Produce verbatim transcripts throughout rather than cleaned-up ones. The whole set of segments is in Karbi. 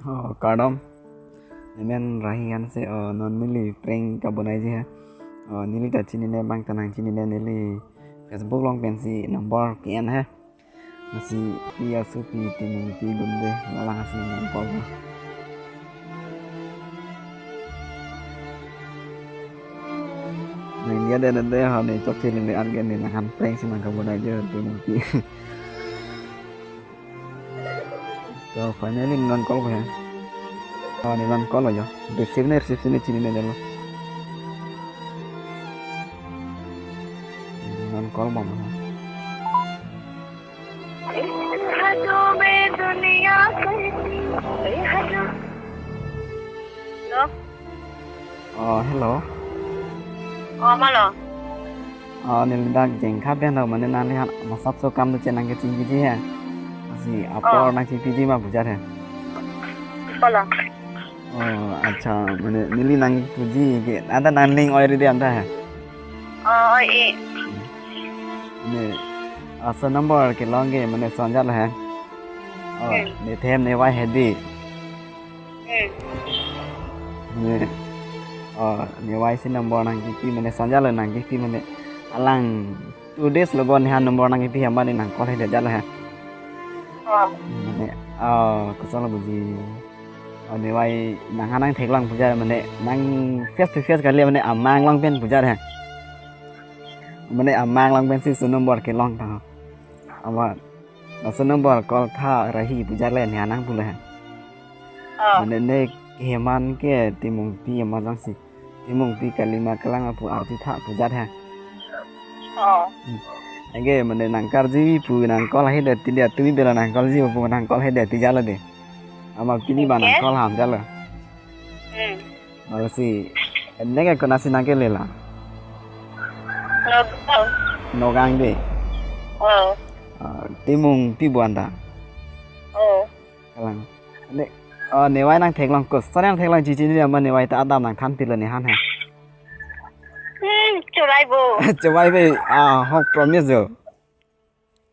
Oh, kardom. Nemen Rahi ansi, oh, non neli prank kabonaiji he. Oh, neli ta chinine abang ta nangchinine, neli Facebook along pensi number ke-en he. Lasi pi asu pi Timungpi Gunde, lalang asi nang call ba. Nang dia de de de ha ne chokche le an ke ne nanghan prank si nang kabonaiji Timungpi. To finally non call ba he. Oh, ne non call ba jo. Receive ne receive si ne chinine jalo. Non call ba ma. Hello? Oh, hello. Oh, malo. Oh, neli dak Jengkha pen do mane nanglihan masap so kam do chenang kechingkiji he. Lasi apor Oh. nangchipiji ma pu jat he. Pala. Oh, acha, mane neli nangpuji ke, anta nangning oi ride anta he. Oh, oi e. Ne, asa number kelong ke, mane sonjalo he. Oh, Hmm. ne them ne vai hedi. Hmm. Ne, oh, ne vai si number nangkipi, mane sonjalo nangkipi, mane alang two days lo bon neha number nangkipi, hamba ne nang call hedi jalo he. Oh. Mane, oh, kosonlo buji. Oh, ne vai nanghan nangtheklong pu jat mane nang face to face kali mane amang along pen pu jat he. Mane amang along pensi su number kelong ta. Ama, laso number call tha Rahi pu jat le neha nangpulo he. Oh. Mane ne keman ke Timungpi ama jongsi. Timungpi kalima kelang apu arti tha pu jat he. Oh. Hmm. Anke mane nang karji pu nang call hedi ti dia tumi bela nang call ji pu nang call hedi ti jalo de. Ama pini ba nang Oke. call ham jalo. Hmm. Lasi, neke konatsi nangkelela. Nagaon. Nagaon de. Oh. Ah, Timungpi pu anta. Oh. Kalang. Ne, oh, ne vai nangtheklong koson nangtheklong chinine ama ne vai ta adam nangthanpilo nehan he. Hmm, chorai bo. Chorai be, ah, hok promise jo.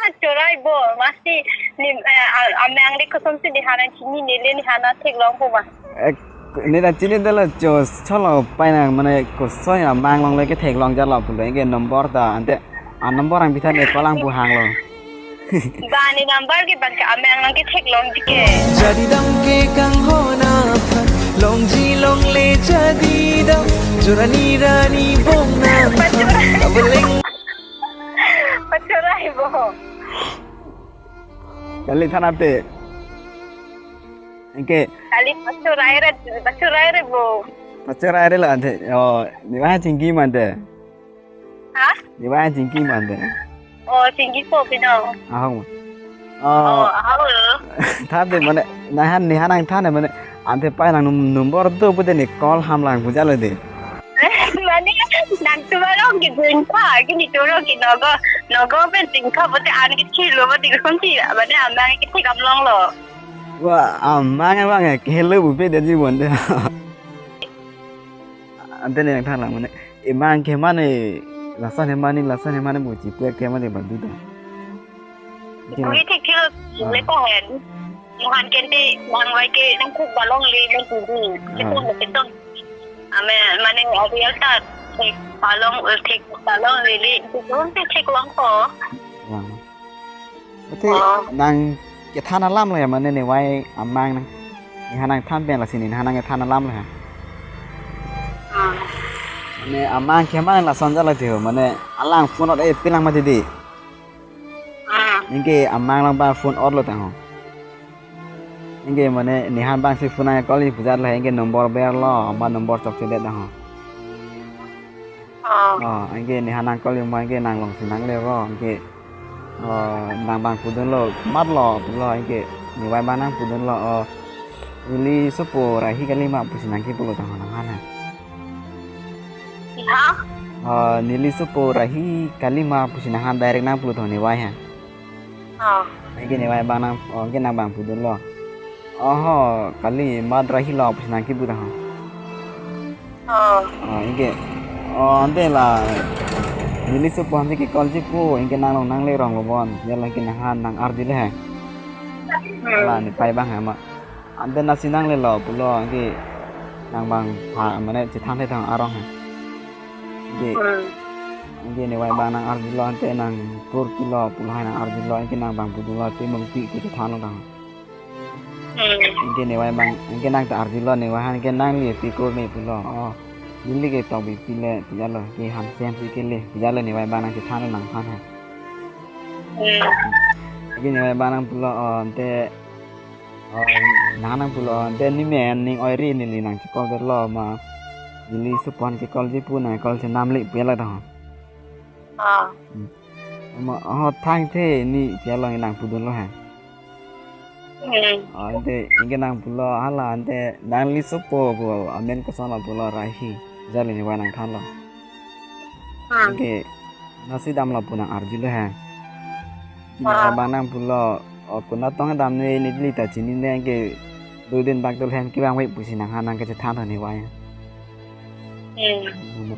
Ah, chorai bo, masi ni, eh, a-, amang le kosonsi neha nangchinine le neha nangtheklong po ma. Eh, ne ta chinine lo cho, cholo pai nang mane koson amang along le ketheklong jalo pulo, anke number ta, ante a number nangpi tha ne call lang pu hanglo. Ba ne number ke bang ke amang along ketheklong ji ke. Jadi dam ke kanghon aphan, longji longle jadi dam, jorani rani bong nang phan, kabaleng. Pachorai bo. Kali thanate. Anke. Kali pachorai re, pachorai re bo. Pachorai re la ante. Oh, ne vai chingki ma ante. Ha? Ne vai chingki ma ante. Oh, chingki po pino. Ahok ma. Oh, Oh, ahok lo. Tha de mane, nehan, nehan nangthan mane, ante pai nang num-, number do pute ne call ham lang pu jalo de. Mane, nang tu barong ke dun pa, ke ni tu rong ke nogo, nogo pen ting ka pute an ke chilo pute kosonsi, mane amang ke thekam longlo. Wa, amang abang ke hello bu pe de ji bon de. Ante ne nangthan lang mane. Emang ke mane, lason he mane, lason he mane bu chipu ke mane badu da. Oke. Kuri thik thil Ah. le ko hen. Mohan kente, mohan vai ke nang khuk balong le nang tudu. Ah. Ketong, ketong. Ame, mane, abial ta, thik balong, thik balong le le, ketong te thik long ko. Wah. Ate Oh. nang kethan alam le mane ne vai amang nang. Neha nangthan pen lasi neha nang kethan alam le. Hmm. Ne amang ke mane lason jalo de mane alang phone ot e pilang ma didi. Hmm. Anke amang lang ba phone ot lo tang ho. Anke mane nehan bangsi phone nang call ji pu jat le anke number berlo, ama number chokche det tang ho. Oh. Oh, anke neha nang call ji ma anke nang longsi nang le ro, anke, oh, nang bang pudunlo, matlo, pulo, anke ne vai bang nang pudunlo, oh, neli sopo Rahi kali ma pusi nangkipulo tang ho nanghan ha. Ha? Oh, neli sopo Rahi kali ma pusi nanghan direct nangpulo tang ho ne vai ha. Oh. Anke ne vai bang nang, oh, anke nang bang pudunlo. Oho, kali mat Rahi lo pusi nangkipu tang ho. Oh. Oh, anke. Oh, ante la. Neli sopo ansi ke call ji pu, anke nang long nang le rong lo bon. Ya la anke nanghan nang ardi le ha. Hmm. La ne pai bang ha ma. Ante nasi nanglelo pulo, anke nang bang pha mane chethan the thang arong he. Anke, Hmm. anke ne wai bang nang arjulo, ante nang pur pulo, pulo hai nang arjulo, anke nang bang pudunlo, te mung pi pu chethanlo tang. Hmm. Anke ne wai bang, anke nang ta arjulo ne wai han, anke nangli pi ko me pulo. Oh, neli ke tong bi pile, pijalo, ke han sem si kele, pijalo ne wai bang nang chethan nang phan he. Hmm. Anke ne wai bang nang pulo, oh, ante, oh, nang nang pulo, ante ne men ning oiri neli nang chekol detlo ma. Neli supon ke call ji pu nang call chenam le pu la tang. Ah. Hmm. Ma, oh, thang the ne pijalo nang pudunlo he. Hmm. Ah, ante, anke nang pulo, hala, ante, nangli sopo pu, amen kosonlo pulo rahi. Jali ne wai nang thanlo. Hmm. Anke, nasi damlo pu nang arjulo he. Anke ne Ah. wai bang nang pulo, oh, konat tong dam ne, neli ta chinine, anke, dui din bak dul hen, ke bang wai pusi nang han nang kechethan ne wai. Hmm. Hmm.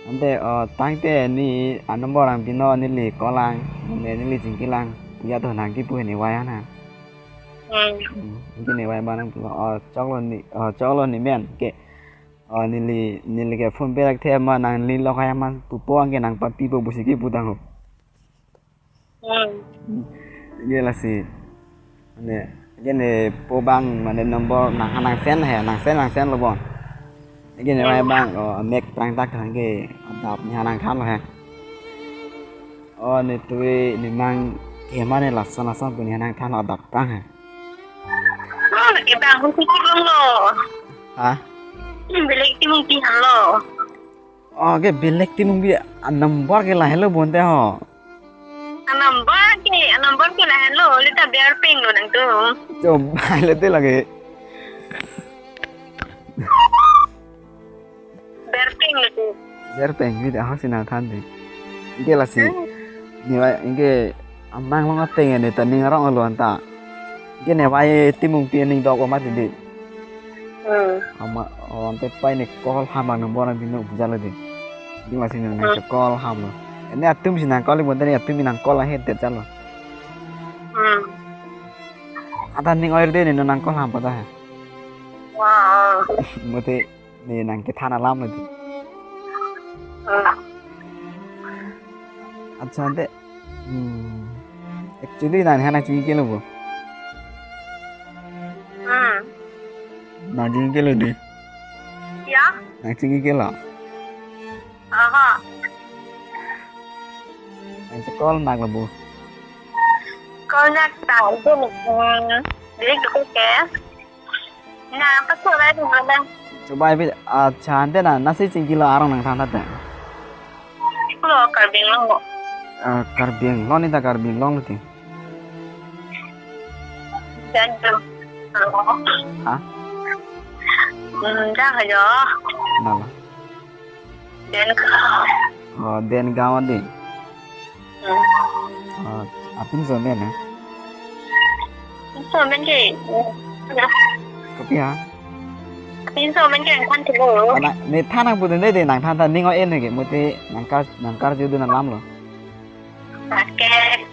Ante, oh, tangte ne a-number nang pino neli call lang, ne neli chingki lang, puya to nang kipu ne wai ana. Hmm. Hmm, anke ne wai bang nang pulo, oh, choklo ne, oh, choklo ne men, ke, oh, neli, neli ke PhonePe rak the ma nangli lok hai man pupo anke nang papipo pusi kipu tang ho. Hmm. Hmm. Anke lasi. Mane, anke ne po bang, mane number nang han nang send he, nang send, nang send lo bon. Anke ne wai Hmm. bang, oh, mek prang tak anke adap ne han nang thanlo he. Oh, ne tui, ne mang, ke mane lason lason pu ne han nang thanlo adap prang he. Oh, ke bang hung kuku long lo. Ha? Hmm, belek timung pi han lo. Oh, ke belek timung pi a-number ke lahelo bonte ho. A-number ke, a-number ke lahelo, lita Biar Peng lo nangtum. Coba le te lagi. Biar Peng lo tu. Biar Peng ni dah sina than de. Anke lasi. Hmm. Ne wai anke amang long ateng ne ta ning arong lo anta. Anke ne wai timung pi ning dok amat di. Hmm. Ama, oh, ante pai ne call ham bang number nang pino pujalo di. Di lasi ne nang Hmm. call ham lo. Ne atum si nang call, bonte ne atum nang call ahe te jalo. Hmm. Ata ning oir de ne nang call ham pada he. Wow. Mate ne nang kethan alam lo di. Hmm. Acha ante. Hmm. Actually nang han nang chingki lo bo. Hmm. Nang chingki lo di. Ya? Nang chingki lo. Aha. Nang call nak lo bo. Call nak ta, itu, hmm, jadi gitu ke. Na, apa tuh lah itu mana? Coba ibi, ah, chante na, nasi chingki lo arong nang than tha te. Itu lo Karbi Anglong lo. Ah, Karbi Anglong ni ta Karbi Anglong lo ti. Dan tuh. Hah? Hmm, dah aja. Nala. Dengaon. Oh, Dengaon di. Hmm. Oh, apinso men, eh? Pinso men ke. Kopi ha? Pinso men ke nang than thulo. Oh, na, ne than nang pudun de, de nang than than ning o-en ke, mate nang kar, nang kar ju dun alam lo. Rakesh.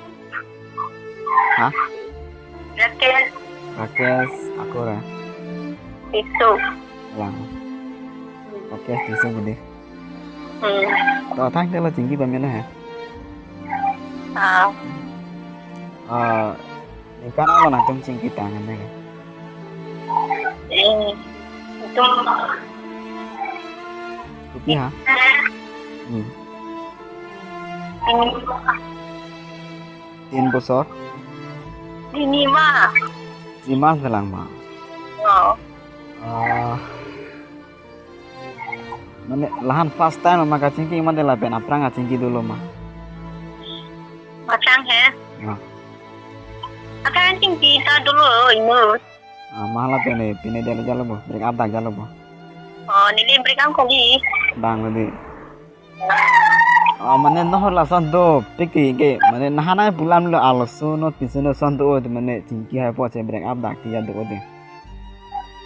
Hah? Rakesh. Rakesh, ako ra. Tisso. Lang. Rakesh Tisso budi. Hmm. To thang te lo chingki pame na ha. Ah. Ah, ningkan lo nangtum chingki tang ne. Eh, itu. Kopi ha? Hmm. Hmm. Tin bosor? Ini ma. Lima selang ma. Oh. Ah. Mane lahan first time ma kachingki mate lapen aphrang kachingki dolo ma? Aphrang he? Ah. Aphrang chingki ta dolo imo. Ah, ma lapen pine dolo jalo bo, break up dak jalo bo. Oh, neli break up kali. Dang lo di. Ah, mane nohor lason dopik ti ke, mane nahana pulam lo arloso no pinso no son do, mane chingki hai po che break up dak ti ya do de.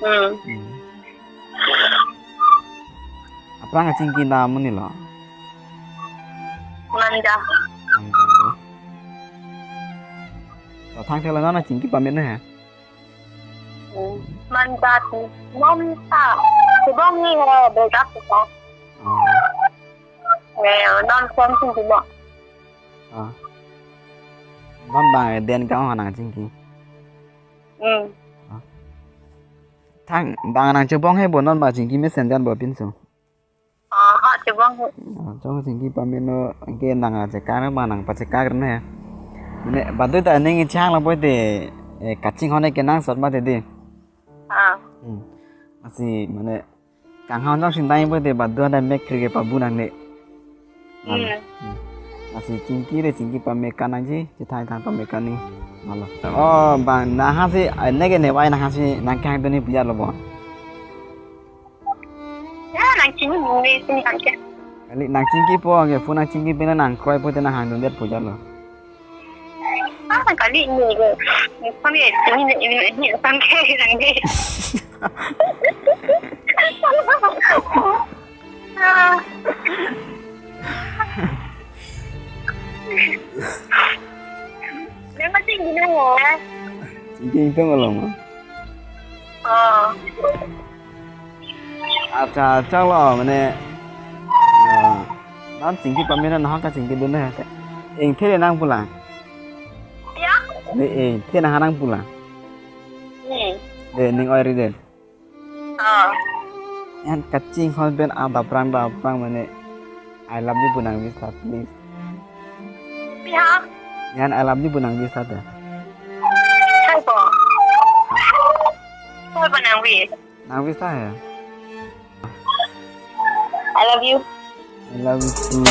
Hmm. Hmm. Aphrang kachingki na muni lo. Manja. Manja lo. To thang thelo na chingki pame na ha. Hmm. Manjat. Non ta. Chebong ni he break up ta. Oh. Eh, non phone sing chebong. Ah. Non bang den kang nangchingki. Hmm. Ah. Thang bang nangchebong he bo non bang chingki mesen jan bo pinso. Ah, ha chebong he. Ah, chong chingki pameno ke nang achekar ma nang pachekar ne. Mane badu ta ning ichang la boy te, eh, kachinghon ke nangsot mate di. Ah. Hmm. Asi mane kanghon jongsi nai boy te badu ada mek kri ke pabu nangne. Hmm. Hmm. Asi chingki re chingki pame kan nangji, chithai thang pame kan ni. Malo. Oh, bang nahasi, eh, neke ne wai nahasi nangkehang duni puja lo bo. Ya, nangchini ni sini kan ke. Kali nangchingki po, ke phone nangchingki pena nangkroi po te nanghang dundet puja lo. Ah, kali ni ke. Kami ni ni ni sampai nang ni. Ah. Dia masih gini ya. Chingki itu kalau mah. Oh. Acha, chalo, mane, ah, non chingki pamena nahok kachingki dun na te. Ingthe nang pulang. Ya? Ne ingthe nang nang pulang. Hmm. De ning oi ri de. Oh. Yan kachinghon pen ada prang da prang mane, "I love you" pu nangvisa, please. Ya. Yan "I love you" pu nangvisa te. Hai po. Hai po nangvi. Nangvisa ya? I love you. I love you too.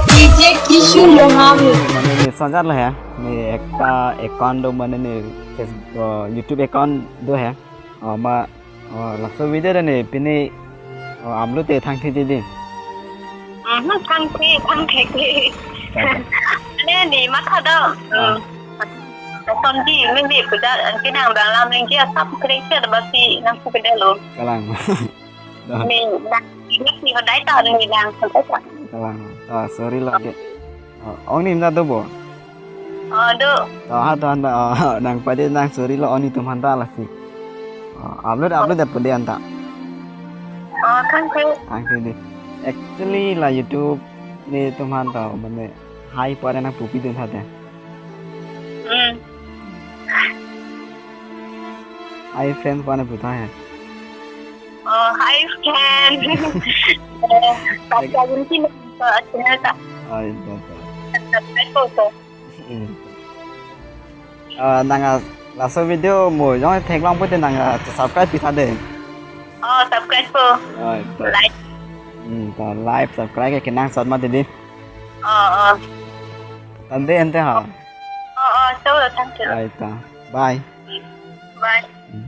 D J Kishu Lohami. Mane ne sanjar lo he. Ne ekta account do mane ne Facebook, uh, YouTube account do he. Oh, ma, oh, laso video da ne pini, oh, upload te thangthe ji di. Mhm, thangthe, thangthe ke. Thangthe. Ne ni matha do. Ah. Hmm. Ton di, me me puja, anke nang bang lam nang ji asap kre kre basi nang pu ke lo. Kalang. Dah. Me, nang, ne si hodai ta, ne nang hodai ta. Kalang. Ah, sorry lo ke. Oh, ong ni mna do bo? Oh, do. Oh, ha to anta, oh, nang pade nang sorry lo ong ni tum anta lasi. Oh, upload, upload dat pade anta. Oh, thank you. Thank you di. Actually la YouTube ni tum anta mane hi pade nang pupi dun thate. Hmm. Hi friend pade puta hai. Oh, hi friend. Eh, baca mungkin, eh, channel ta. Oh, itu, itu. Subscribe po to. Hmm. Ah, nang, ah, laso video mo jong theklong pute nang, ah, subscribe pitha de. Oh, subscribe po. Oh, itu. Like. Hmm, ta like, subscribe ke nang sat mati di. Oh, oh. Tande ente ha. Oh, oh, so, thank you. Ai ta. Bye. Bye. Hmm.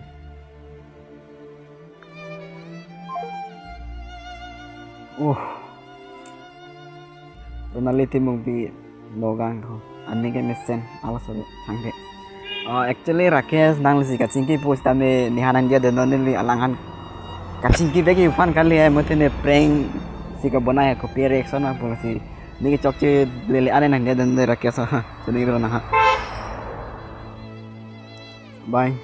Uh. Ronali Timungpi Nogang ko. Ani ke mesen awas sore thangke. Oh, actually Rakesh nang lasi kachingki pu sitame nihan ang dia de non neli alanghan kachingki bagi upan kali ya mute ne prank si ka bona ya kopi reaction ma pu lasi ni ke chokche lele ane nang dia de non Rakesh ha. Tuni ro na ha. Bye.